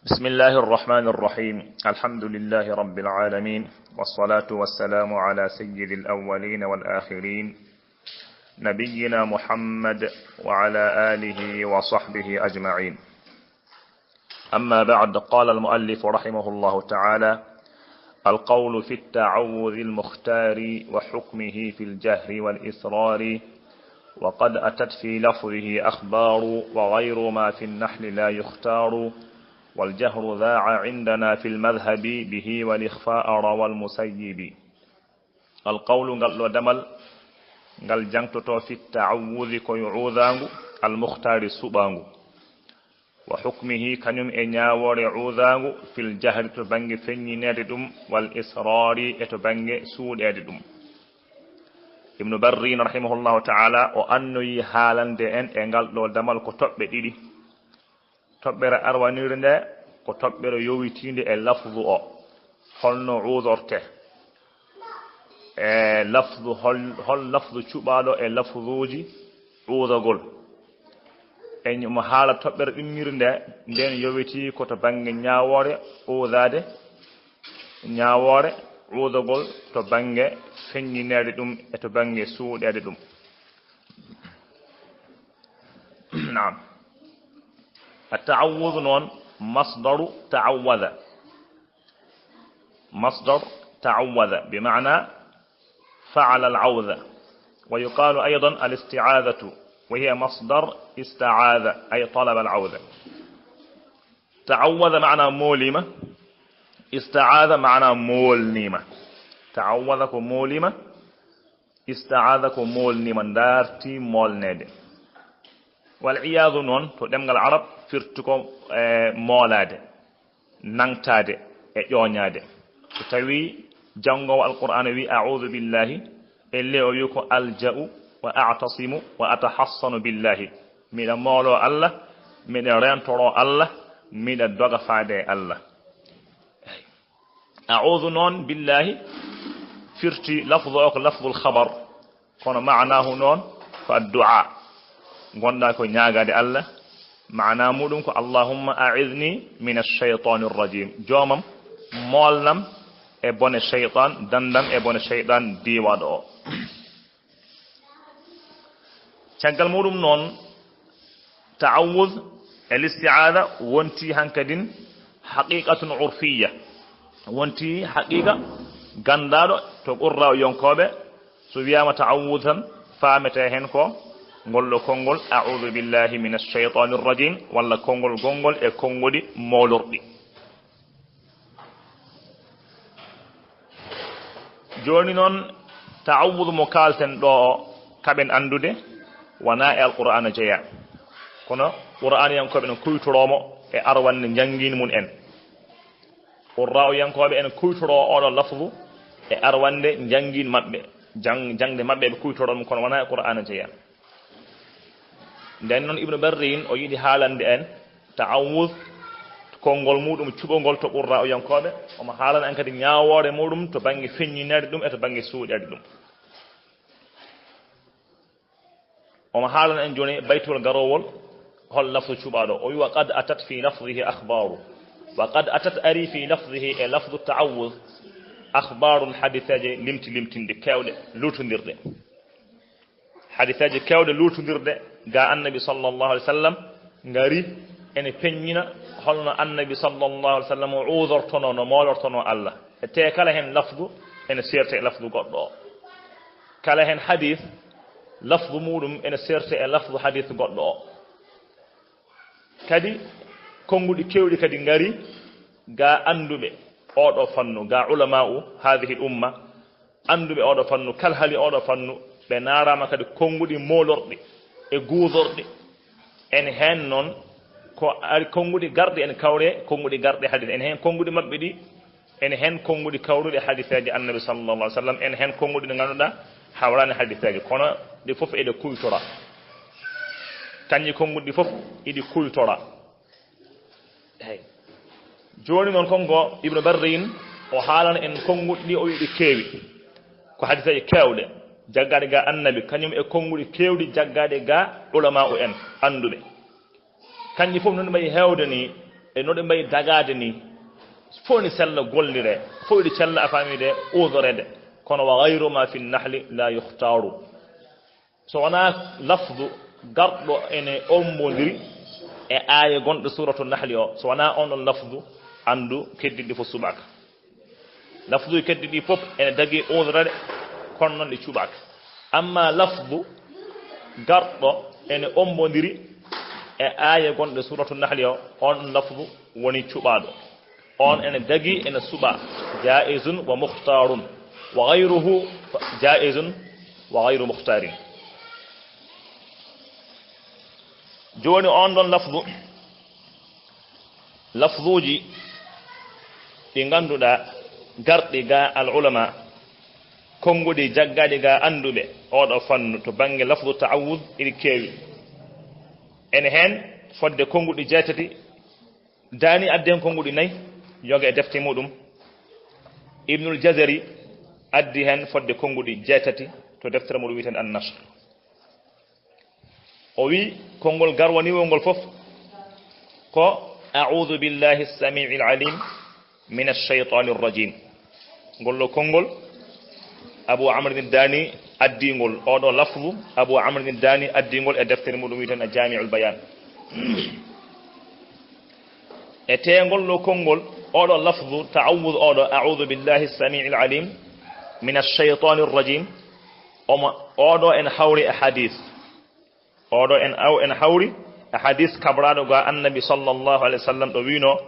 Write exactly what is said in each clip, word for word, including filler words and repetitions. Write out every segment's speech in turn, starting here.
بسم الله الرحمن الرحيم. الحمد لله رب العالمين، والصلاة والسلام على سيد الأولين والآخرين، نبينا محمد وعلى آله وصحبه أجمعين. أما بعد، قال المؤلف رحمه الله تعالى: القول في التعوذ المختار وحكمه في الجهر والإسرار، وقد أتت في لفظه أخبار، وغير ما في النحل لا يختار، والجهر ذاع عندنا في المذهب، به والإخفاء روى المسيب. القول، ngal ɗo damal, ngal jangtoto في التعوذ, ko e uudaagu, المختار, suɓaagu. وحكمه, kañum e ñaawoore uudaagu, في الجهر, to bannge feññineede ɗum, والإسرار, e to bannge suuɗeede ɗum. Ibnu Barrin rahimahullahu ta'ala o annoyi haalande en e ngal ɗo damal ko toɓɓe ɗiɗi. Toɓɓere arwanire nde ko toɓɓere yowitiinde e lafdu o, holno uudorte, e lafdu, hol, hol lafdu cuɓaaɗo e lafduuji uudagol. E mo haala toɓɓere ɗimmire nde, nden yowitii ko to bannge ñaawoore uudaade, ñaawoore uudagol to bannge feññineede ɗum e to bannge suuɗeede ɗum. Naam. التعوذ noon, مصدر تعوذ. مصدر تعوذ بمعنى فعل العوذ، ويقال أيضا الاستعاذة، وهي مصدر استعاذ، أي طلب العوذ. تعوذ معنى مولم، استعاذ معنى مولنيما. تعوذ ko moolima, ista'aada ko moolniima, ndaarti moolneede. Wal iyaadu noon, to ɗemngal Arab, firti ko, e, moolaade, nangtaade e ƴooñaade. So tawii janngoowo Alqur'aana wii, "A'uudu billaahi," ellee o wii ko, "Alja'u wa a'tasimu wa atahassanu billaahi." Miɗa mooloo Allah, miɗa reentoroo Allah, miɗa doga faade e Allah. A'uudu noon billaahi firti lafdu o ko lafdul khabar, kono maanaahu noon ko addu'a. Ngonɗaa ko ñaagaade Allah, maanaa muɗum ko, "Allahumma a'idni min ash-shaytaani rajim." Joomam, moolnam e bone shaytaan, danndam e bone shaytaan diiwaaɗo o. Caggal muɗum noon, ta'awuz e listi'aada wonti hankadin haqiqatun urfiyya, wonti haqiqa ganndaaɗo to qurra yonkooɓe. So wiyaama ta'awuz tan, faamete heen ko ngol ɗo konngol, "A'uudu billaahi mina shaytaani rajim," walla konngol gonngol e konnguɗi moolorɗi. Jooni noon, ta'awudu mo kaalten ɗo o, kaɓen anndude, wonaa e Alqur'aana jeyaa. Kono Qur'aaniyankooɓe no kuytoroo mo e arwannde njanngiin mum en. Qurraa'uyankooɓe ene kuytoroo oɗo lafdu e arwannde njanngiin maɓɓe, jang-, jaŋde maɓɓe ɓe kuytoroo ɗum, kono wonaa e Qur'aana jeyaa. Nden noon, Ibnu Barrin o yiɗi haalande en ta'awuz, konngol muɗum cuɓongol to qurraa'uyankooɓe. Omo haalana en kadi ñaawoore muɗum to bannge feññineede ɗum e to bannge suuɗeede ɗum. Omo haalana en jooni baytol garowol, hol lafdu cuɓaaɗo. O wi, "Wa qad atat fi lafdihi akhbaru." Wa qad atat, ari, fi lafdihi, e lafdu ta'awuz, akhbarun, hadiseeje limti limtinde, keewɗe, luutondirɗe. Hadiseeje keewɗe luutondirɗe ga Annabi sallallahu alaihi wasallam ngari ene feññina holno Annabi sallallahu alaihi wasallam o uudortonoo, no moolortonoo Allah. E te kala heen lafdu ene seerti e lafdu goɗɗo o. Kala heen hadis, lafdu muɗum ene seerti e lafdu hadis goɗɗo o. Kadi, konnguɗi keewɗi kadi ngari ga annduɓe oɗo fannu, ga ulama'u hadhihi al-umma, annduɓe oɗo fannu, kalhali oɗo fannu, ɓe naaraama kadi konnguɗi moolorɗi e guudorɗi. Ene heen noon ko ari konnguɗi garɗi ene kawre, konnguɗi garɗi hadis, ene heen konnguɗi maɓɓe ɗi, ene heen konnguɗi kawruɗi hadiseeje Annabi sallallahu alaihi wasallam, ene heen konnguɗi ɗi ngannduɗaa hawraani hadiseeje, kono ɗi fof eɗe kuytora. Kañƴi konnguɗi ɗi fof eɗi kuytora. Eey. Jooni noon, konngo Ibnu Barrin, o haalana en konnguɗi ɗi, o wi'i ɗi keewi. Ko hadiseeje keewɗe, jaggaaɗe ga Annabi, kañum e konnguɗi keewɗi jaggaaɗe ga ulama'u en, annduɓe. Kañƴi fof noon mbayi heewde ni, E no ɗe mbayi dagaade ni, fof ni sella gollire, fof ɗi cella a faami de udoreede. Kono wa gayru ma fi nahli la yukhtaru. So wonaa lafdu garɗo ene ombondiri e aaya gonɗo suuratu Nahli o, so wonaa on ɗon lafdu, anndu keddiɗi fof suɓaaka. Lafduuji keddiɗi fof ene dagii uudorere, kono noon ɗi cuɓaaka. Amma lafdu garɗo ene ombondiri e aaya gonɗo suuratu Nahli o, on lafdu woni cuɓaaɗo. On ene dagii, ene suɓaa, jaa'izun wa mukhtaarun, wa ghayruhu jaa'izun wa ghayru mukhtaarin. Jooni on ɗon lafdu, lafduuji ɗi ngannduɗaa garɗi ga al ulama, konnguɗi jaggaaɗi ga annduɓe oɗo fannu to bannge lafdu ta'awud, iɗi keewi. Ene heen fodde konnguɗi jeetati, Daani addi heen konnguɗi nayi, yoga e defte muɗum. Ibnul Jazari addi heen fodde konnguɗi jeetati to deftere muɗum wiyeten An-Nashr. O wi konngol garwaniwol ngol fof ko: "A'udhu billahi as-sami'il alim min ash-shaytanir rajim." Ngol ɗo konngol, Abu Amr Dani addi ngol, oɗo lafzu, Abu Amr Dani addi ngol e deftere muɗum wiyeten Al-Jami'ul Bayan. E teengol ɗo konngol, oɗo lafzu ta'awuz oɗo, "A'udhu billahi as-sami'il alim min ash-shaytanir rajim." Omo, oɗo en hawri e hadith. Oɗo en aw en hawri e hadith kabraɗo ga Annabi sallallahu alaihi wasallam ɗo wino: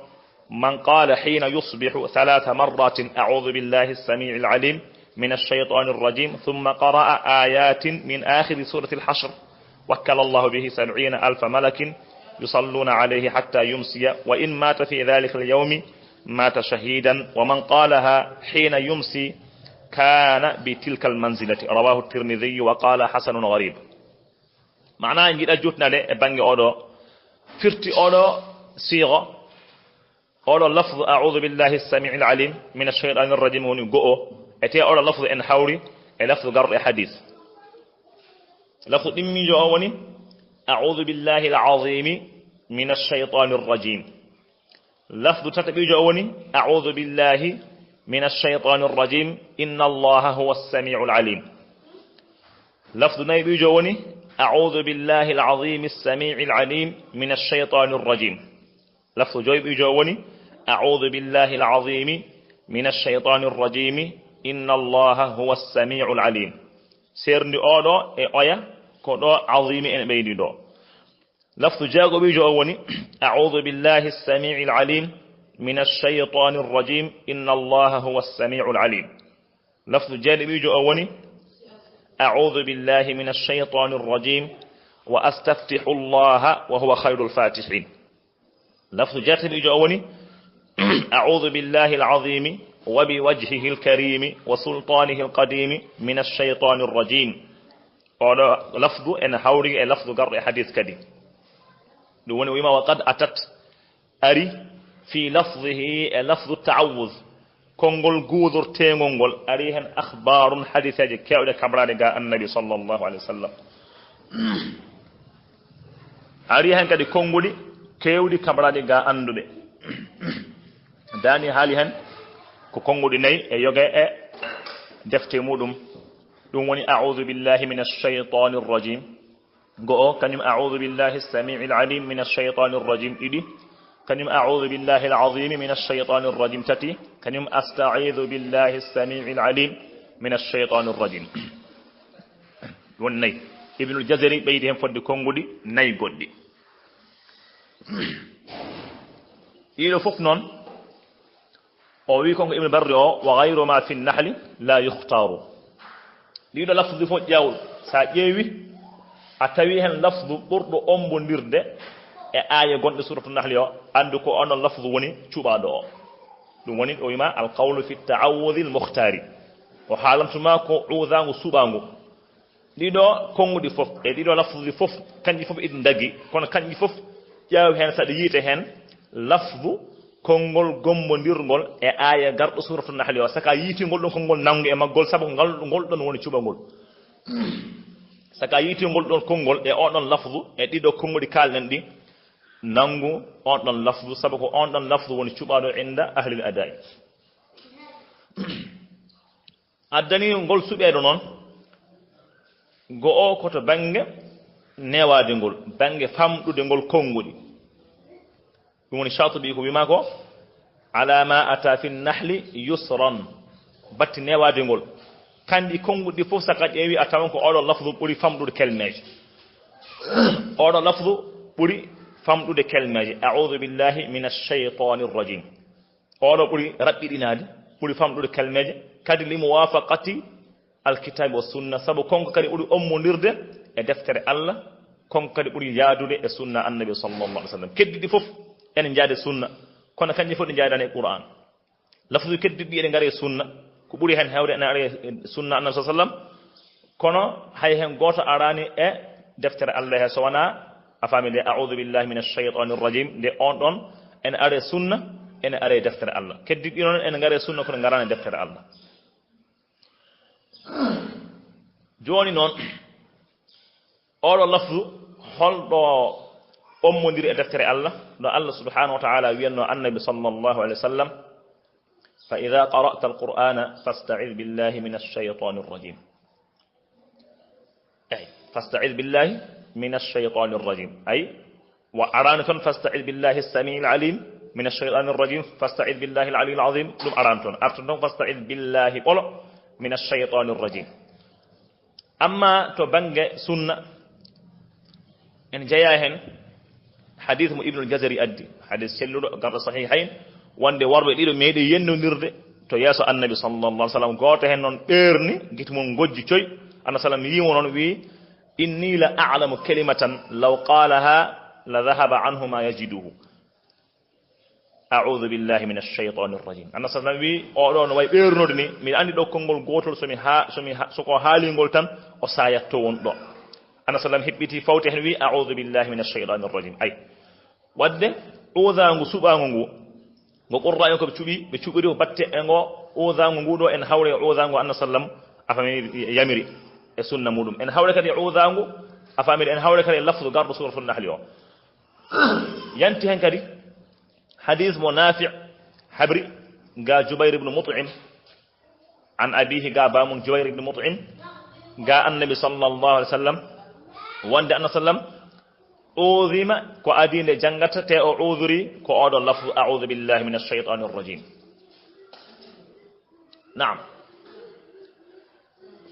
"Man qala hina yusbihu thalatha marratin, 'A'udhu billahi as-sami'il alim min ash-shaytanir rajim, thumma qara'a ayatin min akhiri suratil Hashr, wakkala Allahu bihi sab'ina alfa malakin yusalluna alayhi hatta yumsiya, wa in mata fi dhalika al-yawmi mata shahidan, wa man qalaha hina yumsi kana bi tilka al-manzilati." Rawahu at-Tirmidhi wa qala hasanun gharib. Maana njiɗa jutnade e bannge oɗo, firti oɗo sigo, oɗo lafzu "A'udhu billahi as-sami'il alim min ash-shaytanir rajim" woni go'o, e te oɗo lafzu en hawri e lafzu garɗo e hadith. Lafzu ɗimmijo o woni: "A'udhu billahi al-azimi min ash-shaytanir rajim." Lafdu tataɓiijo o woni: "A'udhu billahi min ash-shaytanir rajim, inna Allaha huwa as-sami'ul alim." Lafdu nayiɓiijo o woni: "A'udhu billahi al-azimi as-sami'il alim min ash-shaytanir rajim." Lafdu joyɓiijo o woni: "A'udhu billahi al-azimi min ash-shaytanir rajim, inna Allaha huwa as-sami'ul alim." Seerndi oɗo e oya ko ɗo azimi ene ɓeydi ɗo. Lafdu jeegoɓiijo o woni: "A'udhu billahi as-sami'il alim min ash-shaytanir rajim, inna Allaha huwa as-sami'ul alim." Lafdu jeeɗiɓiijo o woni: "A'udhu billahi min ash-shaytanir rajim, wa astaftihu Allaha wa huwa khayrul fatihin." Lafdu jeetatiɓiijo o woni: "A'udhu billahi al-azimi wa bi wajhihi al-karimi wa sultanihi al-qadimi min ash-shaytanir rajim." Oɗo lafdu ene hawri e lafdu garɗo e hadith kadi. Ɗum woni o wima: "Wa qad atat", ari, "fi lafzihi", e lafdu ta'awuz, konngol guudorteengol ngol, ari heen akhbarun, hadiseeje keewɗe kabraade ga Annabi sallallahu alaihi wasallam. Ari heen kadi konnguɗi keewɗi kabraade ga annduɓe. Daani haali heen ko konnguɗi nayi e yoga e defte muɗum. Ɗum woni: "A'udhu billahi minash shaytanir rajim." Go'o, kañum: "A'udhu billahi as-sami'il alim minash shaytanir rajim." Ɗiɗi, kañum: "A'udhu billahi al-azimi minash shaytanir rajim." Tati, kañum: "Asta'idhu billahi as-sami'il alim minash shaytanir rajim." Won nayi. Ibnul Jazari ɓeydi heen fodde konnguɗi nayi goɗɗi. Ɗiɗo fof noon, o wi kon ko Ibn Barri o: "Wa ghayru ma fi nahli la yukhtaru." Ɗiɗo lafzuji fof ƴeew, sa ƴeewi, a tawi heen lafzu ɓurɗo ombondirde e aaya gonɗo suuratu Nahli o, anndu ko onon lafzu woni cuɓaaɗo o. Ɗum woni o wima al qawlu fi ta'awudhi al mukhtari. O haalantuma ko uudaangu suɓaangu. Ɗiɗo konnguɗi fof, e ɗiɗo lafzuji fof, kanji fof iɗi ndagi, kono kanji fof ƴeew heen, saɗa yiite heen lafzu konngol gommondirngol e aaya garɗo suuratu Nahli o. Saka yiitingol ɗon konngol nanngu e maggol, sabu ngal, ngol ɗon woni cuɓagol. Saka yiitingol ɗon konngol e oɗon lafzu e ɗiɗo konnguɗi kaalɗen ɗi, nanngu on ɗon lafdu, sabu ko on ɗon lafdu woni cuɓaaɗo inda ahlil adaa'i. Addani ngol suɓeeɗo noon, go'o ko to bannge newaade ngol, bannge famɗude ngol konnguɗi. Ɗum woni Shaatibi ko wima ko, "Ala ma ata fi nahli yusran." Batti newaade ngol. Kandi konnguɗi fof, saka ƴeewi a tawan ko oɗo lafdu ɓuri famɗude kelmeeje. Oɗo lafdu ɓuri famɗude kelmeeje. "A'udhu billahi minash shaytanir rajim." Oɗo ɓuri raɓɓiɗinaade, ɓuri famɗude kelmeeje. Kadi li muwafaqati alkitabi wa sunna, sabu konko kadi ɓuri ommondirde e deftere Allah, konko kadi ɓuri yaadude e sunna Annabi sallallahu alaihi wasallam. Keddiɗi fof ene njaade sunna, kono kanji fof ɗi njaadani e Qur'an. Lafzuji keddiɗi ene ngare e sunna, ko ɓuri hen heewde ene are e sunna Annabi sallallahu alaihi wasallam, kono hay hen gooto arani e deftere Allah he, so wona a faami de, "A'udhu billahi minash shaytanir rajim", de on ɗon ene are e sunna, ene are e deftere Allah. Keddiɗi noon ene ngare e sunna, kono ngarani e deftere Allah. Jooni noon, oɗo lafdu, holɗo ommondiri e deftere Allah, no Allah subhanahu wa ta'ala wiyanno Annabi sallallahu alaihi wasallam, "Fa idha qara'ta al-Qur'ana fasta'idh billahi minash shaytanir rajim." Ay, "Fasta'idh billahi minash shaytanir rajim." Ay, wa arano ton, "Fasta'idh billahi as-sami'il alim minash shaytanir rajim, fasta'idh billahi al-aliyyil azim." Ɗum arano ton. Arton ton, "Fasta'idh billahi ɓolo minash shaytanir rajim." Amma to bannge sunna, en jeyaa heen hadith mo Ibnul Jazari addi, hadith selluɗo, garɗo Sahihayn, wonde worɓe ɗiɗo meeɗi yennondirde to yeeso Annabi sallallahu alaihi wasallam. Gooto heen noon ɓeerni, gite mum ngojji coy. Annabi sallam yii mo noon, wii, "Inni la a'lamu kalimatan law qalaha la dhahaba anhu ma yajiduhu." "A'udhu billahi minash shaytanir rajim." Annabi sallam wi, "Oɗo no way ɓeernude ni, miɗa andi ɗo konngol gootol, so mi ha-, so mi ha-, so ko haalingol tan, o sayatto won ɗo." Annabi sallam hiɓɓiti fawti hen wi, "A'udhu billahi minash shaytanir rajim." Ay. Wadde, uudaangu suɓaangu ngu, ngo qurra en ko ɓe cuɓi, ɓe cuɓiri ko batte e ngo uudaangu ngu ɗo, en hawre e uudaangu Annabi sallam, a faami, yamiri e sunna muɗum. En hawre kadi e uudaangu, a faami, en hawre kadi e lafzu garɗo suratul Nahli o. Yanti hen kadi hadith mo Nafi' habri ga Jubayr ibn Mut'im, an abihi ga bamum Jubayr ibn Mut'im, ga Annabi sallallahu alaihi wasallam, wonde Annabi sallam uudima ko adii nde janngata, te o uudori ko oɗo lafzu, "A'udhu billahi minash shaytanir rajim." Naam.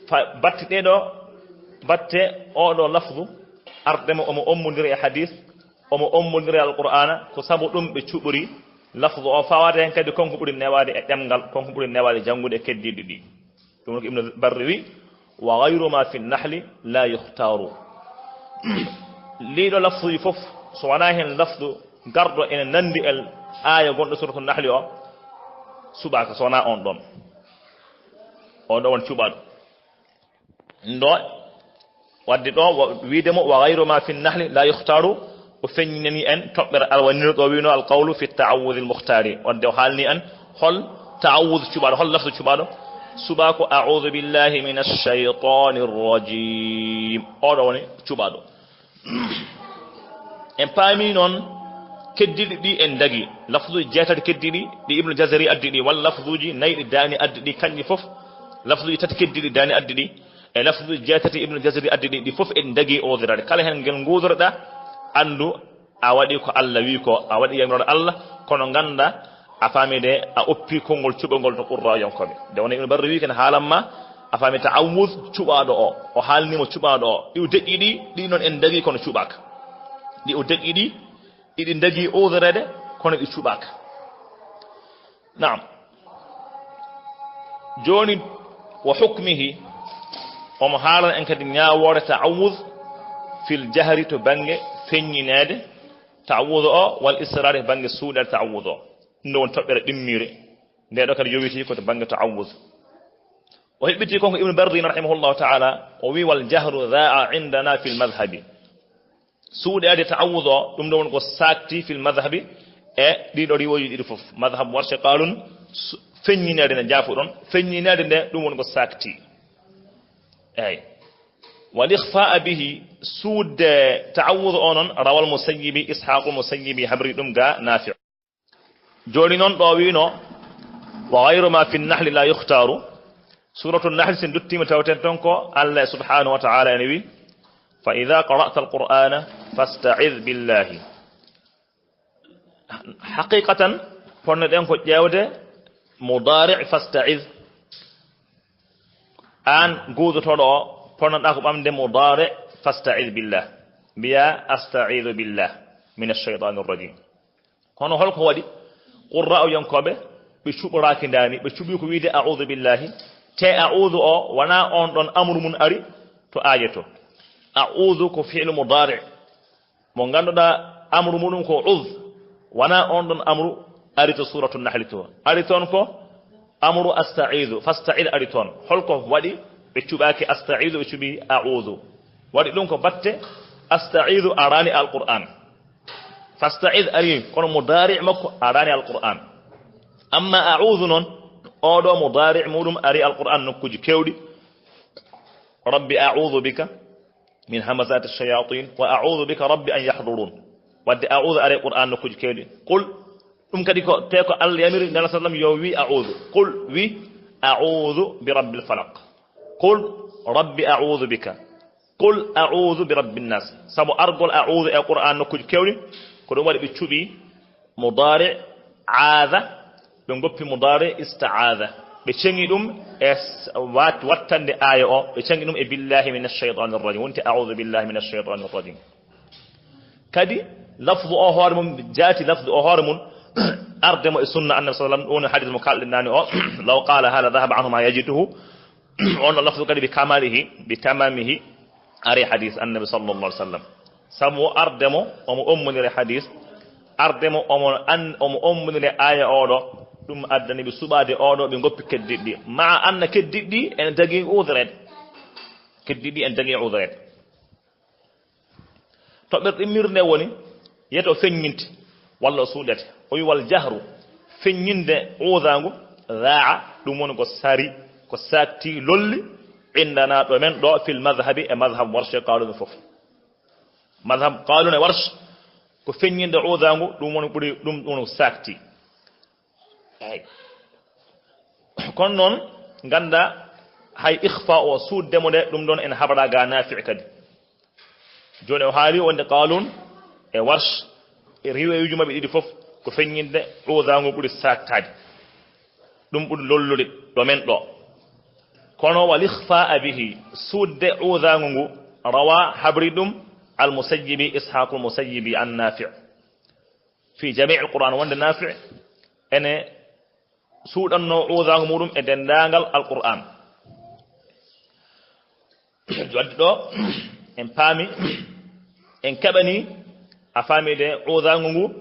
Fa-, batte ɗee ɗo, batte oɗo lafzu, arde mo omo ommondiri e hadith, omo ommondiri e Alqur'aana, ko sabu ɗum ɓe cuɓori lafzu o, fawaade heen kadi konko ɓuri newaade e ɗemngal, konko ɓuri newaade janngude e keddiiɗi ɗi. Ɗum ko Ibnu Barri wi, "Wa ghayru ma fi nahli la yukhtaru." Lii ɗo lafzuji fof, so wonaa heen lafzu garɗo ene nanndi e aaya gonɗo suratu Nahli o, suɓaaka, so wonaa on ɗon. On ɗo won cuɓaaɗo. Ɗo, wadde ɗo, wa-, wiide mo, "Wa ghayru ma fi nahli la yukhtaru", o feññinani en toɓɓere alwaniro ɗo wino, "Al qawlu fi ta'awudhil mukhtari." Wadde o haalni en hol ta'awudh cuɓaaɗo, hol lafzu cuɓaaɗo. Suɓa ko, "A'udhu billahi minash shaytanir rajim." Oɗo woni cuɓaaɗo. En paami noon, keddiiɗi ɗi en dagi, lafzuuji jeetati keddiiɗi ɗi Ibnu Jazari addi ɗi, walla lafzuuji nayi ɗi Daani addi ɗi, kanji fof, lafzuuji tati keddiiɗi Daani addi ɗi, e lafzuuji jeetati Ibnu Jazari addi ɗi, ɗi fof en dagi oodorade. Kala heen ngel nguudoreɗaa, anndu a waɗi ko Allah wi ko, a waɗi yamiroore Allah, kono ngannda a faami de, a oppi konngol cuɓagol to qurraayonkooɓe. Nde wonno Ibnu Barri wi ken haalan ma, a faami ta'awuz cuɓaaɗo o, o haalni mo cuɓaaɗo o. Ɗi o deƴƴi ɗi, ɗi noon en dagi kono cuɓaaka. Ɗi o deƴƴi ɗi, iɗi dagi oodorede, kono ɗi cuɓaaka. Naam. Jooni, wa hukmihi, omo haalana en kadi ñaawoore ta'awuz fil jahri to bannge feññineede ta'awuz o, wal israari bannge suuɗeede ta'awuz o. Ɗum ɗo woni toɓɓere ɗimmiire. Nde ɗo kadi yowitii ko to bannge ta'awuz. O heɓɓitii kon ko Ibnu Barri rahimahullahu ta'ala, o wi, "Wal jahru dha'a indana fil madhhabi." Suuɗeede ta'awuz o, ɗum ɗo woni ko saakti fil madhhabi e ɗiɗo riwooji ɗiɗi fof. Madhhab Warsh e Qalun, su-, feññineede nde jaafuɗon, feññineede nde ɗum woni ko saakti. Eey. Wal ikhfa bihi, suudde ta'awudh o noon, rawal Musayyibi, Ishaqul Musayyibi habri ɗum ga Nafi'. Jooni noon ɗo wiino, wa ghayru ma fi Nahli la yukhtaru. Suratu Nahl, sin duttima tawten toon ko Allah subhanahu wa ta'ala ene wi, fa idha qara'ta al-Qur'ana fasta'idh billahi. Haqiqatan, ponnoɗen ko ƴeewde mudari' fasta'idh. Aan guudotoɗo o, ponnoɗa ko ɓamde mudari' fasta'idh billah. Mbiya, asta'idhu billah min ash-shaytanir rajim. Kono holko waɗi? Qurra'u yankooɓe, ɓe cuɓoraaki ndaani, ɓe cuɓi ko wiide a'udhu billahi. Te a'udhu o, wona on ɗon amru mun ari to aaye to. A'udhu ko fi'lu mudari'. Mo ngannduɗaa amru muɗum ko udh, wona on ɗon amru ari to Suratu Nahli to. Ari toon ko amru asta'idu, fasta'id ari toon. Holko waɗi ɓe cuɓaaki asta'idu, ɓe cuɓi a'udu? Waɗi ɗum ko batte asta'idu araani Alqur'aan. Fasta'id ari, kono mudaari' makko araani Alqur'aan. Amma a'udu noon, oɗo mudaari' muɗum ari Alqur'aan nokkuuji keewɗi. Rabbi a'udu bika min hamazati shayatin wa a'udhu bika rabbi an yahdurun. Wadde a'udhu are Qur'an nokkuuji keewɗi. Qul, ɗum kadi ko, te ko Allah yamiri Nela sallam yo wi a'udhu. Qul, wi a'udhu bi rabbil falaq. Qul rabbi a'udhu bika. Qul a'udhu bi rabbin nas. Sabu argol a'udhu e Qur'an nokkuuji keewɗi, ko ɗum waɗi ɓe cuɓi mudaari' aadha, ɓe ngoppi mudaari' ista'aadha. Ɓe ceŋi ɗum e s-, wat-, wattande aaya o, ɓe ceŋi ɗum e billahi minash shaytanir rajim. Wonti a'udhu billahi minash shaytanir rajim. Kadi, lafdu o hoore mum, jaati lafdu o hoore mum, arde mo e sunna Annabi sallallahu alaihi wasallam, ɗum woni hadith mo kalɗen naane o, law qala hadha dhahaba anhu ma yajiduhu. On ɗon lafdu kadi bi kamalihi, bi tamamihi, ari hadith Annabi sallallahu alaihi wasallam. Sabu o arde mo, omo ommonire hadith, arde mo, omo an-, omo ommonire aaya oɗo, ɗum addani ɓe suɓaade oɗo, ɓe ngoppi keddiɗɗi. Ma anna keddiɗɗi en dagi udhreede. Keddiɗɗi en dagi udhreede. Toɓɓere ɗimmirde woni, yeto feññinte, walla o suuɗete. O wi wal jahru, feññinde uudaagu, daa'a, ɗum woni ko sari, ko saakti, lolli, indana ɗo men ɗo, fil madhhabi, e madhhab Warsh e Qaalun fof. Madhhab Qaalun e Warsh, ko feññinde uudaagu, ɗum woni ɓuri, ɗum, ɗum woni ko saakti. Eey. Kono noon, ngannda hay ikhfa o, suuɗde mo nde, ɗum ɗon en habra ga Naafi' kadi. Jooni o haali wonde Qaalun e Warsh e riwayuuji maɓɓe ɗiɗi fof ko feññinde uudaagu ɓuri saaktaade. Ɗum ɓuri lollude ɗo men ɗo. Kono wal ikhfa bihi, suuɗde uudaagu ngu, rawa habri ɗum al Musayyibi, Ishaqul Musayyibi an Naafi'. Fi jami'il Qur'an, wonde Naafi' ene suuɗanno uudaagu muɗum e denndaangal Alqur'an. Wadde ɗo, en paami, en keɓani, a faami de uudaagu ngu,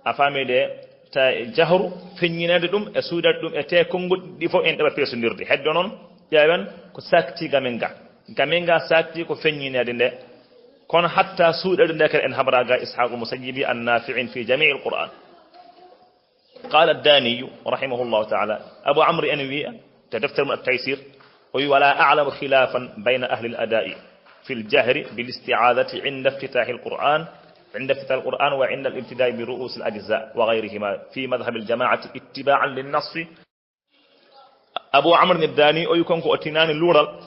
a faami de ta jahru, feññineede ɗum e suuɗaade ɗum e te konnguɗi ɗi fof en ɗeɓa peesondirde. Heddo noon, ƴeewen ko saakti gamen ga. Gamen ga saakti ko feññineede nde. Kono hatta suuɗaade nde kadi en habra ga Ishaqul Musayyibi an Nafi'in fi jami'il Qur'an. قال الداني رحمه الله تعالى، أبو عمرو ene wiya, te deftere mum التيسير, o wi: ولا أعلم خلافا بين أهل الأداء في الجهر بالاستعاذة عند افتتاح القرآن، عند افتتاح القرآن وعند الابتداء برؤوس الأجزاء وغيرهما في مذهب الجماعة اتباعا للنص. Abu Amr Niddaani, o wi kon ko o tinaani luural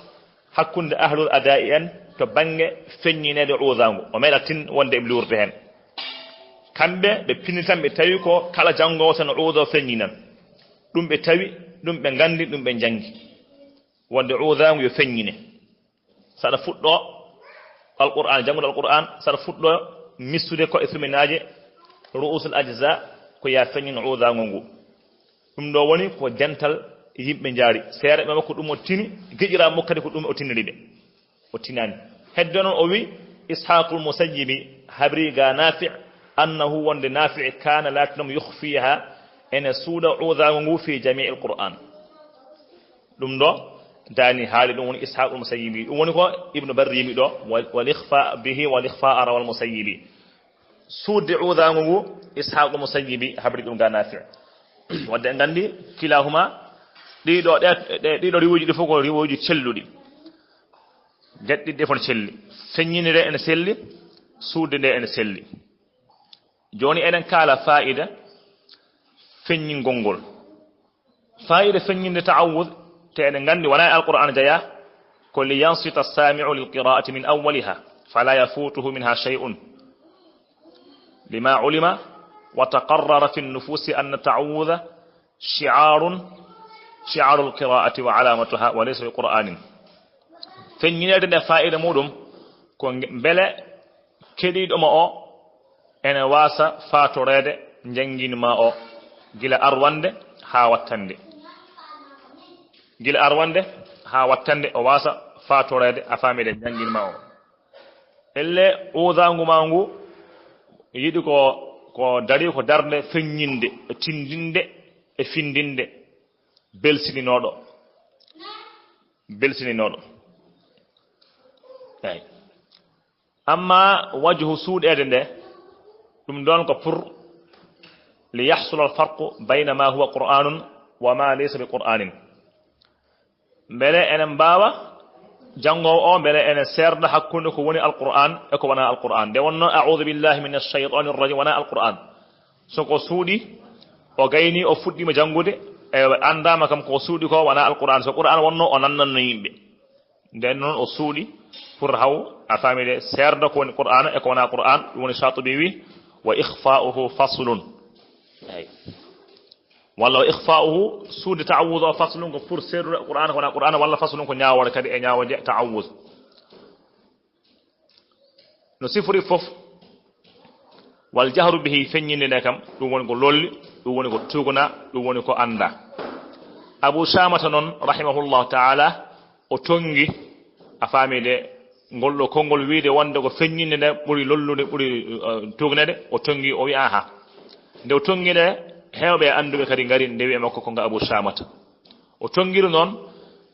hakkunde ahlul adaa'i en to bannge feññineede uudaangu. O meeɗa tin wonde eɓe luurde heen. Kamɓe ɓe pinni tan, ɓe tawi ko kala janngoowo tan uudo feññinan. Ɗum ɓe tawi, ɗum ɓe nganndi, ɗum ɓe njanngi. Wonde uudaangu yo feññine. Saɗa fuɗɗo Alqur'aan, janngude Alqur'aan, saɗa fuɗɗo missude ko e suminaaje ru'usul ajza, ko ya feññin uudaangu ngu. Ɗum ɗo woni ko dental yimɓe njaari. Seereɓe makko ɗum o tini, giƴiraaɓe makko kadi ko ɗum o tiniri ɓe. O tinaani. Hedde noon o wi, Ishaqul Musayyibi habri ga Nafi', annahu, wonde Nafi' kana laatinom yukhfiha, ene suuɗa uudaangu ngu fi jami'il Qur'an. Ɗum ɗo Daani haali, ɗum woni Ishaqul Musayyibi. Ɗum woni ko Ibnu Barr yimi ɗo, wal, wal ikhfa bihi, wal ikhfa rawal Musayyibi. Suuɗde uudaangu ngu, Ishaqul Musayyibi habri ɗum ga Nafi'. Wadde en nganndi, kilahuma, ɗiɗo ɗe, ɗe, ɗiɗo riwuuji ɗi fof ko riwuuji celluɗi. Geɗe ɗiɗi ɗe fof no selli. Feññinde nde ene selli, suuɗde nde ene selli. Jooni eɗen kaala faayida feññingol ngol. Faayida feññinde ta'awwuz, te eɗen nganndi wonaa e Alqur'aan jeyaa, ko li yansita as-saami'u lil qiraa'ati min awwaliha, fala yafutuhu minha shay'un. Lima ulima wa taqarrara fi nufusi anna ta'awwudha shi'arun, shi'arul qira'ati wa alamatuha wa laysa bi Qur'anin. Feññineede nde faayida muɗum ko nge-, mbele keɗiiɗo ma o ene waasa faatoreede njannginma o gila arwannde haa wattannde. Gila arwannde haa wattannde o waasa faatoreede a faamide njannginma o. Elle uudaangu ma ngu yiɗi ko, ko dari ko darnde feññinde, e tinndinde, e finndinde, belsininooɗo. Belsininooɗo. Eey. Amma wajhu suuɗeede nde, ɗum ɗoon ko pour li yahsula al farqu bayna ma huwa Qur'anun wa ma laysa bi Qur'anin. Mbele enen mbaawa, janngoowo o, mbele enen seerda hakkunde ko woni Alqur'aan e ko wonaa Alqur'aan. Nde wonnoo, "A'uudu billahi mina shaytaani rajim," wonaa Alqur'aan. So ko suuɗi, o gayni, o fuɗɗiima janngude, e anndaama kam ko suuɗi ko wonaa Alqur'aan. So Qur'aan wonnoo, o nannanno yimɓe. Nden noon o suuɗi pour haw a faamide seerda ko woni Qur'aana e ko wonaa Qur'aan, ɗum woni Shaatibi wi, "Wa ikhfaa'uhu faslun." Eey. Walla "Wa ikhfaa'uhu", suuɗi ta'awwuz o, "faslun", ko pour seerdude Qur'aana ko wonaa Qur'aana, walla "faslun", ko ñaawoore kadi e ñaawooje ta'awwuz. No sifori fof, wal jahru bihi, feññinde nde kam, ɗum woni ko lolli, ɗum woni ko tuugna, ɗum woni ko annda. Abu Shamata noon, rahimahullahu ta'ala, o tonngi, a faami de, ngol ɗo konngol wiide wonde ko feññinde nde ɓuri lollude, ɓuri, eh, tuugnede, o tonngi, o wi'a, aha. Nde o tonngi nde, heewɓe e annduɓe kadi ngari ndewi e makko ko nga Abu Shamata. O tonngiru noon,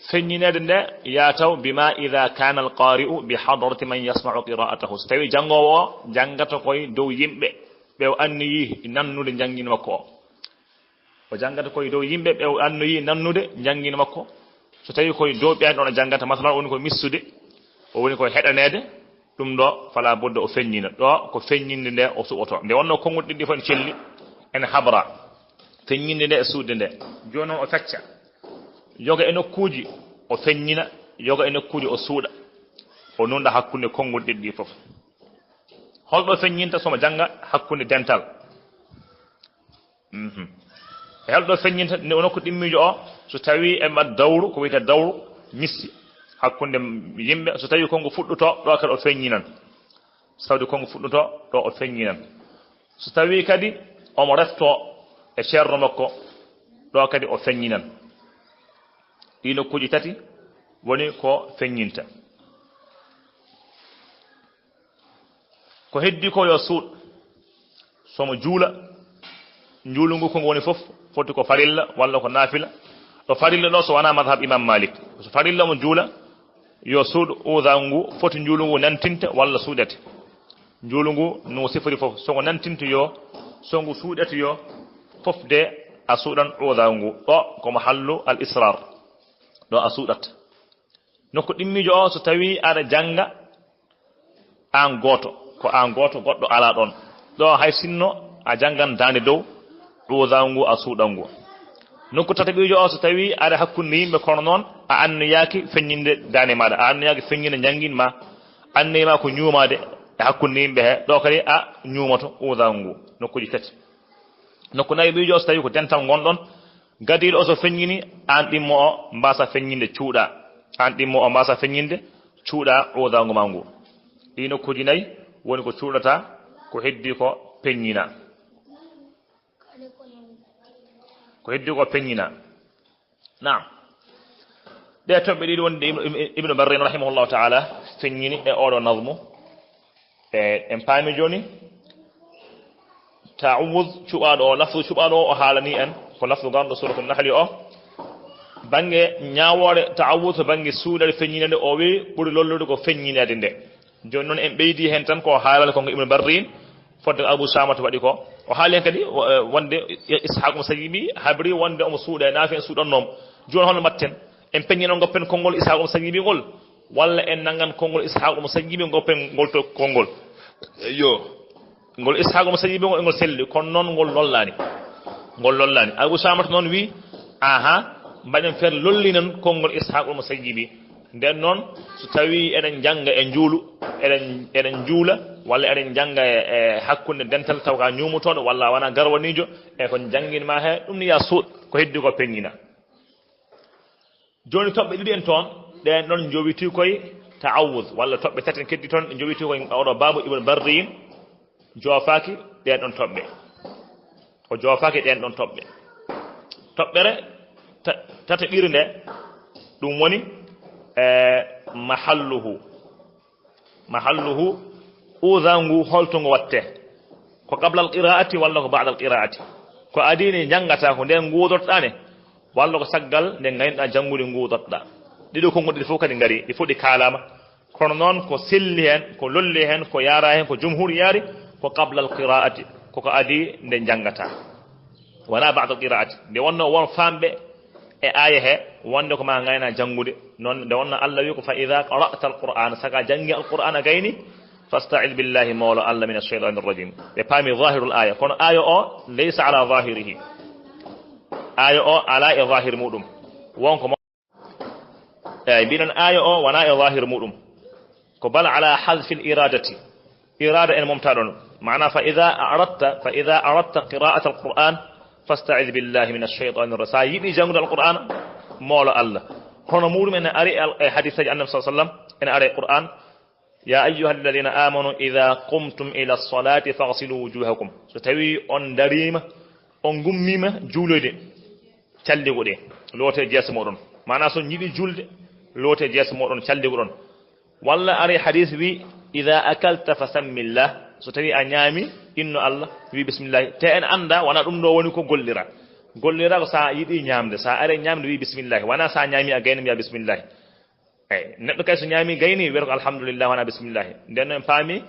feññineede nde yaataw bima idha kana al-qari'u bi hadrati man yasma'u qira'atahu. So tawi janngoowo o janngata koye dow yimɓe ɓe o anniyi nannude njanngin makko o. O janngata koye dow yimɓe ɓe o anniyi nannude njanngin makko. So tawi koye dow ɓeen ɗon o janngata, masalan, woni ko missude, o woni ko heɗaneede, ɗum ɗo fala budda o feññina. Ɗo ko feññinde nde o suɓoto. Nde wonno konngol ɗiɗi fof en celli, en habra. Feññinde nde e suuɗde nde. Jooni noon o fecca. Yoga e nokkuuji o feññina, yoga e nokkuuji o suuɗa. O nunɗa hakkunde konngol ɗiɗi ɗi fof. Holɗo feññinta somo jannga hakkunde dental? Mhm. E holɗo feññinta ne nokku ɗimmiijo o, so tawi e mbaɗ dawru, ko wiyetee dawru, missi hakkunde yimɓe, so tawi konko fuɗɗoto, ɗo kadi o feññinan. Sawdi konko fuɗɗoto, ɗo o feññinan. So tawi kadi omo refto e ceerno makko, ɗo kadi o feññinan. Ɗi nokkuuji tati woni ko feññinta. Ko heddi ko yo suuɗ, somo juula, njuulu ngu ko ngu woni fof, foti ko farilla walla ko naafila. Ɗo farilla ɗo so wonaa madhab Imam Malik. So farilla mo juula, yo suuɗ uudaagu ngu, foti njuulu ngu nantinte walla suuɗete. Njuulu ngu no sifori fof, so ngu nantinte yo, so ngu suuɗete yo, fof de a suuɗan uudaagu ngu. Ɗo ko mahallu al israr. Ɗo a suuɗat. Nokku ɗimmiijo o, so tawi aɗa jannga aan gooto, ko aan gooto, goɗɗo alaa ɗoon. Ɗo hay sinno a janngan daande dow, uudaagu ngu a suuɗan ngu. Nokku tataɓiijo o, so tawi aɗa hakkunde yimɓe, kono noon a anniyaaki feññinde daande maaɗa, a anniyaaki feññinde njanngin ma, anniya ma ko ñuumaade e hakkunde yimɓe he, ɗo kadi a ñuumoto uudaagu ngu. Nokkuuji tati. Nokku nayaɓiijo o, so tawi ko dental ngonɗon, gadiiɗo o so feññini, aan ɗimmo o mbaasa feññinde cuuɗa. Aan ɗimmo o mbaasa feññinde cuuɗa uudaagu ma ngu. Ɗi nokkuuji nayi woni ko cuuɗata, ko heddi ko peññina. Ko heddi ko peññina. Naam. Ɗe toɓɓe ɗiɗi wonde Ibnu, Ibnu Barrin rahimahullahu ta'ala feññini e oɗo nazmu. E, en paami jooni, ta'awuz cuɓaaɗo o, lafzu cuɓaaɗo o, o haalani en, ko lafzu garɗo Suratul Nahli o. Bannge ñaawoore ta'awuz, bannge suuɗere feññineede o wi ɓuri lollude ko feññineede nde. Jooni noon en ɓeydi heen tan ko haalal ko Ibnu Barrin, fodde Abu Samata waɗi ko. O haali heen kadi, wo-, eh, wonde Ishaq um Sagibi habri wonde omo suuɗa e naafi en suuɗannoo mo. Jooni hono mbaɗten? En peññino ngoppen konngol Ishaq um Sagibi ngol. Walla en nanngan konngol Ishaq al-Musayyibi, ngoppen ngol to konngol. Yo. Ngol Ishaq al-Musayyibi ngol, ngol selli, kono noon ngol lollaani. Ngol lollaani. Abu Shamata noon wi, aha, mbaɗen feere lollinan konngol Ishaq al-Musayyibi. Nden noon, so tawii eɗen njannga e njuulu, eɗen, eɗen njuula, walla eɗen njannga e, e hakkunde dental taw ka ñuumotooɗo, walla a wonaa garwaniijo, e ko njannginmaa he, ɗum ni ya suuɗ, ko heddi ko peññina. Jooni toɓɓe ɗiɗi en toon, ɗeen ɗoon njowitii koye ta'awuz, walla toɓɓe tati en keddi toon, njowitii koye oɗo baabu Ibn Barriyin, joofaaki ɗeen ɗoon toɓɓe. O joofaaki ɗeen ɗoon toɓɓe. Toɓɓere ta-, tataɓire nde, ɗum woni, e, mahalluhu. Mahalluhu, uza ngu, holto ngo watte? Ko qabla al qiraati walla ko ba'da al qiraati? Ko adii ne njanngataa ko nden nguudotoɗaa ne, walla ko caggal nde ngaynoɗaa janngude nguudotoɗaa? Ɗiɗo konngol ɗiɗi fof kadi ngari, ɗi fof ɗi kaalaama. Kono noon ko selli heen, ko lolli heen, ko yaara heen, ko jumhur yaari, ko qabla al qiraati, koko adii nde njanngataa. Wonaa ba'da al qiraati. Nde wonnoo won faamɓe e aaya he, wonde ko ma ngayna janngude. Noon, nde wonnoo Allah wi ko, "Fa idha qara'ta al-Qur'ana", saka janngi al-Qur'ana gayni, "fasta'id billahi", mawlo Allah, "min ash-shaytani ar-rajim." Ɓe paami zahirul aaya, kono aaya o laysa ala zahirihi. Aaya o ala e zahir muɗum. Won ko mo-, eeyi, mbiɗon aaya o wona e zahir muɗum. Ko bal ala hazfil iradati. Irada en momta ɗon. Maana, "Fa idha aradta, fa idha aradta qira'at al-Qur'an, fasta'id billahi min ash-shaytani ar-rajim." Sa yiɗi janngude al-Qur'an, mawlo Allah. Hono muɗum ene ari al-, e hadisaji Annabi sallallahu alaihi wasallam, ene ari e Qur'an, "Ya ayyuhalladhina amanu idha qumtum ila as-salati faghsilu wujuhakum." So tawi on darima, on gummima juuloyde, calligo ɗe, loote jeese moɗon. Maana, so on yiɗi julde, loote jeese moɗon, calligo ɗon. Walla ari hadis wi, "Idha akalta fasammillah." So tawi a ñaami, inno Allah, wi bismillah. Te en annda, wona ɗum ɗo woni ko gollira. Gollira ko sa yiɗi ñaamde, sa ari ñaamde, wi bismillah. Wona sa ñaami a gayni, mbiya bismillah. Eyi, neɗɗo kay so ñaami gayni, wiyata ko alhamdulillah, wona bismillah. Nden noon en paami,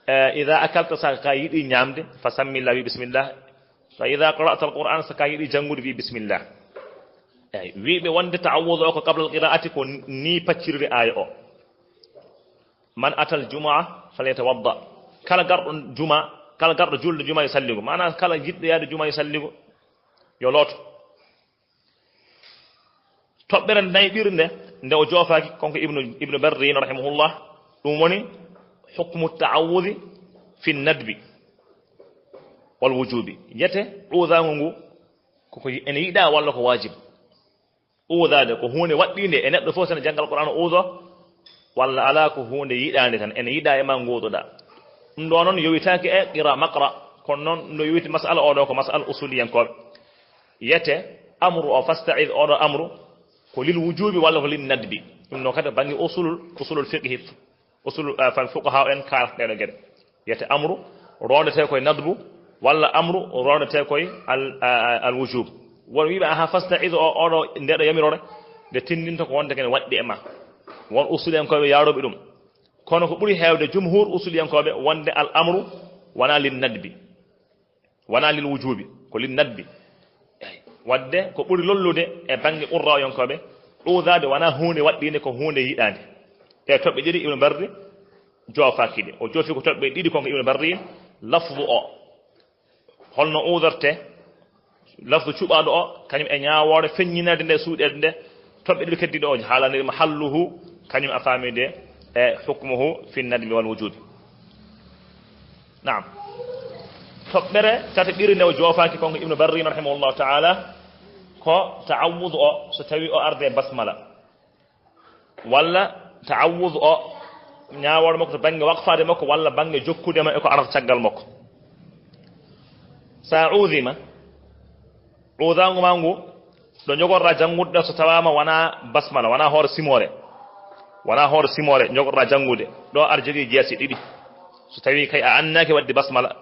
eh, "Idha akalta", sa ka yiɗi ñaamde, fasammillah, wi bismillah. "Fa idha qara'ta al-Qur'an", so ka yiɗi janngude, wi bismillah. Eyi, wiiɓe wonde ta'awudu o ko qabla al-qira'ati, ko ni pacciriri aaya o. "Man atal jumu'a falyatawadda." Kala garɗo juma, kala garɗo julde juma yo salligo. Maana, kala jiɗɗo yaade juma yo salligo, yo looto. Toɓɓere nayɓirnde nde o joofaaki, kanko Ibnu, Ibnu Barrin rahimahullah, ɗum woni hukmu ta'awudi fi nadbi wal wujubi. Yete udaango ngu koko ene yiɗaa walla ko waajib? Uudaade ko huunde waɗɗiinde e neɗɗo fof, so ene jannga Alqur'aana uudo, walla alaa, ko huunde yiɗaande tan, ene yiɗaa e ma nguudoɗaa. Ɗum ɗoo noon yowitaaki e qira, maqra, kono noon no yowiti masala oo ɗoo ko masala usuliyankooɓe. Yete amru o, fasta'iz, oo ɗoo amru ko lil wujubi walla ko lin nadbi? Ɗum noon kadi bannge usulul, usulul fiqhi. Usul, ah, fan fuqaha en kaalata ɗee ɗoo geɗe. Wiyete amru roondetee koye nadbu, walla amru roondetee koye al, ah, al wujub. Won wiiɓe, aha, fasta'iz o, oɗo, nde ɗo yamiroore, nde tinndinta ko wonde kene waɗɗi e ma. Won usuliyankooɓe yaarooɓe ɗum. Kono ko ɓuri heewde jumhur usuliyankooɓe wonde al amru wona lin nadbi. Wona lil wujubi, ko lin nadbi. Eyi. Wadde ko ɓuri lollude e bannge qurra'uyankooɓe, uudaade wona huunde waɗɗiinde, ko huunde yiɗaande. Ɗe toɓɓe ɗiɗi Ibnu Barri joofaaki ɗe. O joofi ko toɓɓe ɗiɗi kon ko Ibnu Barri, lafdu o. Holno uudorte? Lafdu cuɓaaɗo o, kañum e ñaawoore feññinaade nde, suuɗeede nde, toɓɓe ɗiɗi keddiiɗe o haalani mahalluhu, kañum a faamide e hukmuhu fi nadmi wal wujubi. Naam. Toɓɓere tataɓire nde o joofaaki kon ko Ibnu Barrin rahimahullahu ta'ala, ko ta'awudu o, so tawi o arde basmala. Walla ta'awudu o, ñaawoore makko to bannge waqfaade makko, walla bannge jokkude ma e ko arata caggal makko. Sa uudima, uudaango ma ngu, ɗo njogorɗaa janngude ɗo, so tawaama wona basmala, wona hoore simoore, wona hoore simoore njogorɗaa janngude, ɗo aɗa jogii jeese ɗiɗi. So tawi kay a anndaaki waɗde basmala,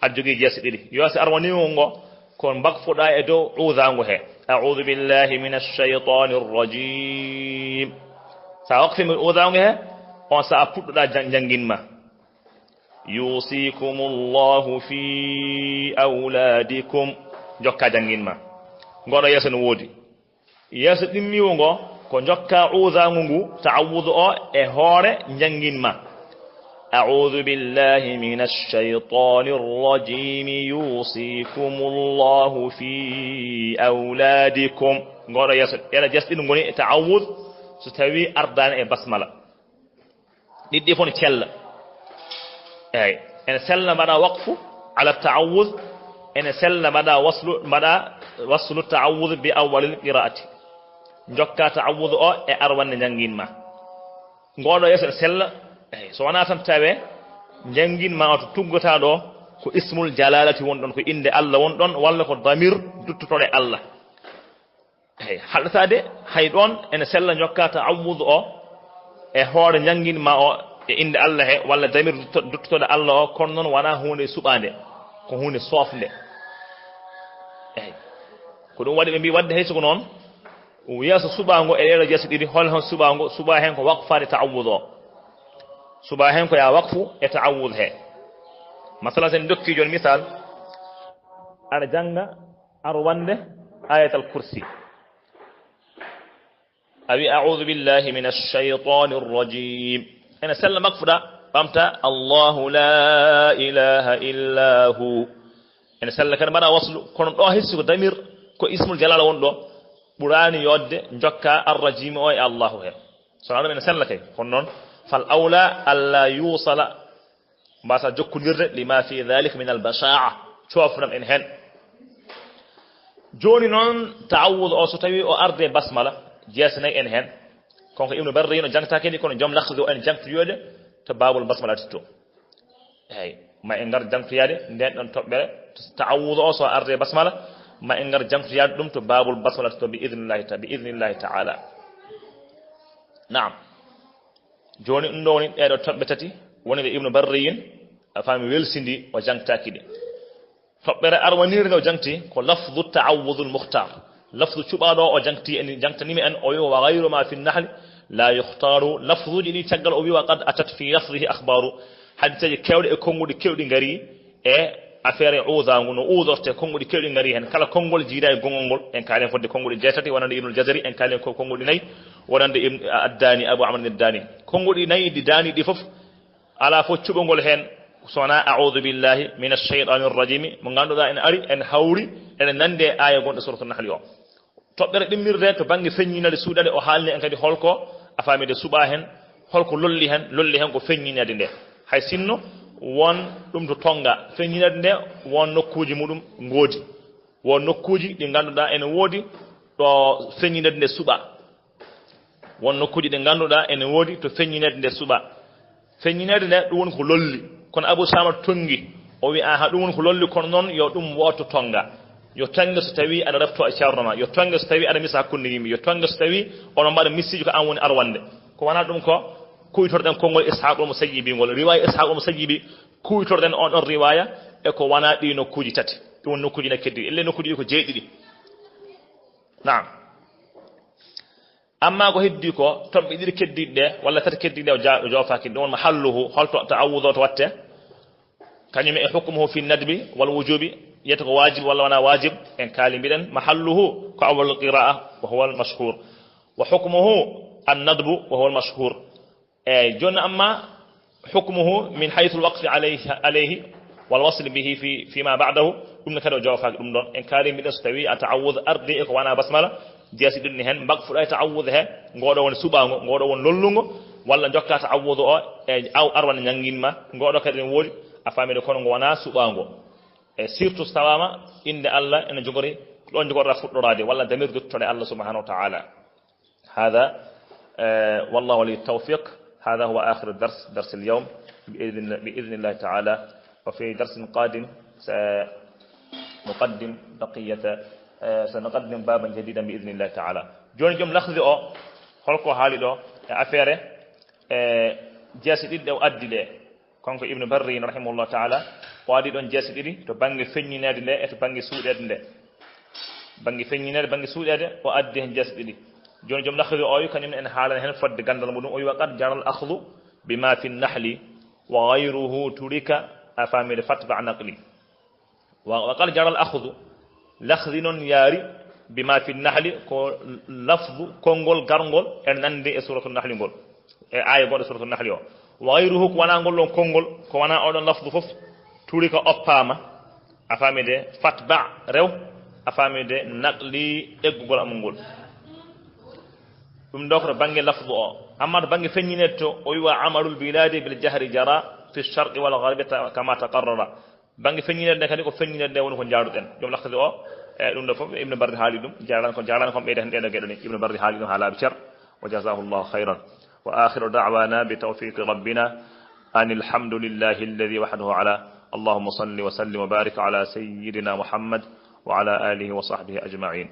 aɗa jogii jeese ɗiɗi. Yo si arwaniiwo ngo, ko mbakfuɗaa e dow uudaango he. "A'udhu billahi minash shaytanir rajim." Sa waqfii mo uudaango he, on sa a puɗɗoɗaa jan-, janngin ma. "Yusikumullahu fi awladikum." Jokka janngin ma. Ngoɗo yeeso no woodi. Yeeso ɗimmiiwo ngo, Ko njokka uudaangu ngu, ta'awudu o, e hoore njangin ma. أعوذ بالله من الشيطان الرجيم. يوصيكم الله في أولادكم. Ngoɗo yeeso, ɗeɗo jees ɗiɗi ngoni e ta'awud so tawi ardaani e basmala. Ɗiɗɗi fof ne cella. Eey, ene sella mbaɗa waqfu ala ta'awud, ene sella mbaɗa waslu, mbaɗa waslu ta'awud bi awwalil qiraati. Njokka ta'awud o e arwannde njangin ma. Ngoɗo yeeso ene sella, eey, so wonaa tan tawe njangin ma o to tuggataa ɗo ko ismul jalalati won ɗon, ko innde Allah won ɗon, walla ko damir duttotoɗo e Allah. Eey, haɗata de, hay ɗoon ene sella njokka ta'awudu o e hoore njangin ma o e innde Allah he, walla damir dutto-, duttotoɗo Allah o, kono noon wonaa huunde suɓaande, ko huunde soofnde. Eey, ko ɗum waɗi ɓe mbii waɗde hay so ko noon, yeeso suɓaango e ɗeɗo jees ɗiɗi, hol hon suɓaango? Suɓa heen ko waqfaade ta'awudu o. Suɓa heen ko ya waqfu e ta'awudu he. Masalan, sen dokki jooni misal, aɗa jannga arwannde Ayatal Kursi. A wi, "A'udhu billahi minash shaytanir rajim." Ene sella makfuɗa, ɓamta, "Allahu la ilaha illa hu." Ene sella kadi mbaɗa waslu, kono ɗo hissi ko damir, ko ismul jalala won ɗo, ɓuraani yodde njokka arrajim o e Allahu he. So ɗum ene sella kay, kono noon, "Fal awla alla yusala." Mbasa jokkondirde, "Lima fi dhalik min al basha'a." Coofnam en heen. Jooni noon, ta'awudu o, so tawi o arde basmala, jeesnay en heen. Kanko Ibnu Barri no jangta kadi, kono joom Lakhdi o en jangtoyode to babul basmala to. Eey, ma en ngar jangtoyaade nden ɗon toɓɓere, ta'awudu o so arde basmala, ma en ngar jangtoyaade ɗum to babul basmala to bi idnillahi ta-, bi idnillahi ta'ala. Naam. Jooni ɗum ɗo woni ɗeɗo toɓɓe tati, woni ɗe Ibnu Barriyin, a faami, welsindi, o jangtaki ɗe. Toɓɓere arwanire nde o jangti ko lafdu ta'awudul mukhtar. Lafdu cuɓaaɗo o jangti en, jangtanimi en, o wi, "Wa ghayru ma fi nahli la yukhtaru." Lafduji ɗi caggal o wi, "Wa qad atat fi lafdihi akhbaru." Hadiseeji kewɗe e konnguɗi kewɗi ngari e affaire e uudaangu, no uudorte, konnguɗi kewɗi ngari heen. Kala konngol jiida e gonngol ngol, en kaalen fodde konnguɗi jeetati, wonande Ibnul Jazari, en kaalen ko konnguɗi nayi, wonande Ibn Addaani, Abu Amr Addaani. Konnguɗi nayi ɗi daani ɗi fof, alaa fof cuɓongol heen so wonaa "A'udhu billahi minash shaytanir rajim", mo ngannduɗaa en ari, en hawri, ene nandi e aaya gonɗo Suuratu Nahli o. Toɓɓere ɗimmirde to bannge feññinade suuɗade, o haalni en kadi holko a faamide suɓa heen, holko lolli heen, lolli heen ko feññinade nde. Hay sinno won ɗum to tonnga, feññinade nde won nokkuuji muɗum ngoodi. Won nokkuuji ɗi ngannduɗaa ene woodi ɗo feññinade nde suɓa. Won nokkuuji ɗi ngannduɗaa ene woodi to feññinede nde suɓa. Feññinede nde, ɗum woni ko lolli. Kono Abu Saama tonngi. O wi, "Aha, ɗum woni ko lolli, kono noon yo ɗum wooto tonnga. Yo tonnge so tawi aɗa refto e ceerno ma. Yo tonnge so tawi aɗa misa hakkunde yimɓe. Yo tonnge so tawi oɗon mbaɗa misiiji ko an woni arwande." Ko wonaa ɗum ko kuwitorɗen konngol Ishaqul Musayyibi ngol. Riwaaya Ishaqul Musayyibi kuwitorɗen on ɗon riwaaya e ko wonaa ɗi nokkuuji tati. Ɗum woni nokkuuji na keddi. Ellee nokkuuji ɗi ko jeeɗiɗi. Naam. Amma ko heddi ko, toɓɓe ɗiɗi keddiiɗe ɗe, walla tati keddiiɗe ɗe, o ja-, o joofaaki. Ɗum woni mahalluhu, holto ta'awudu o to watte? Kañum e hukmuhu fi nadbi wal wujubi, yiyata ko waajib walla wonaa waajib, en kaali mbiɗen, mahalluhu ko awwalul qira'a, wa huwa al mashhur. Wa hukmuhu an nadbu, wa huwa al mashhur. Eey, jooni amma hukmuhu min haythul waqfi alayhi, alayhi wal wasli bihi fi, fi ma ba'dahu, ɗum ne kadi o joofaaki ɗum ɗon. En kaali mbiɗen so tawi a ta'awud ardi e ko wonaa basmala, jeesi ɗum ne heen, mbagfuɗa e ta'awud he, ngoɗo woni suɓaango, ngoɗo woni lollungo, walla jokka ta'awud o e aw arwane ñanngin ma, ngoɗo kadi ne woodi, a faamide kono ngo wonaa suɓaango. E surtout so tawaama innde Allah ene jogori, ko ɗon jogorɗa fuɗɗoraade, walla damir duttoɗe Allah subhanahu wa ta'ala. هذا، آه، والله ولي التوفيق. هذا هو آخر الدرس، درس اليوم، بإذن، بإذن الله تعالى. وفي درس قادم سنقدم بقية، آه، سنقدم بابا جديدا بإذن الله تعالى. Jooni joom Lakhdi o, holko haali ɗo e affaire, e jeesi ɗiɗi ɗe o addi ɗe? Kanko Ibnu Barri, rahimahullah ta'ala, o addi ɗon jeesi ɗiɗi, to bannge feññineede nde e to bannge suuɗeede nde. Bannge feññineede, bannge suuɗeede, o addi heen jeesi ɗiɗi. Jooni joom Lakhdi o wi, kañum ne en haalan heen fodde ganndal muɗum, o wi, "Wa qad jaral akhdu bima fi nahli wa ghayruhu turika", a faamide, fatba naqli. Wa, wa qad jaral akhdu, Lakhdi noon yaari, Bima fi nahli, ko lafdu konngol garngol en nande e suratu nahli ngol, e aaya goɗɗo suratu nahli o. Wa ghayruhu, ko wona ngol ɗon konngol, ko wona oɗon lafdu fof, turika, oppaama, a faami de, fatba, rew, a faami de, naqli, eggugol amul ngol. Ɗum ɗo ko to bannge lafdu o. Amma to bannge feññinirde to, o wiwa amalul biladi bil jahri jara fi sharqi wal gharbi ta-, kama taqarrara. Bannge feññinirde nde kadi ko feññinirde nde woni ko njaaduɗen. Joom lakkadi o, e ɗum ɗo fof Ibn Bardi haali ɗum, jaalan ko, jaalan ko ɓeyda heen ɗeɗo geɗe ni. Ibn Bardi haali ɗum haa laaɓi cer, wa jazahu llahu khayran. Wa akhiru da'wana bi tawfiqi rabbina anil hamdulillahi alladhi wahdahu ala. Allahumma salli wa sallim wa barik ala sayyidina Muhammad wa ala alihi wa sahbihi ajma'in.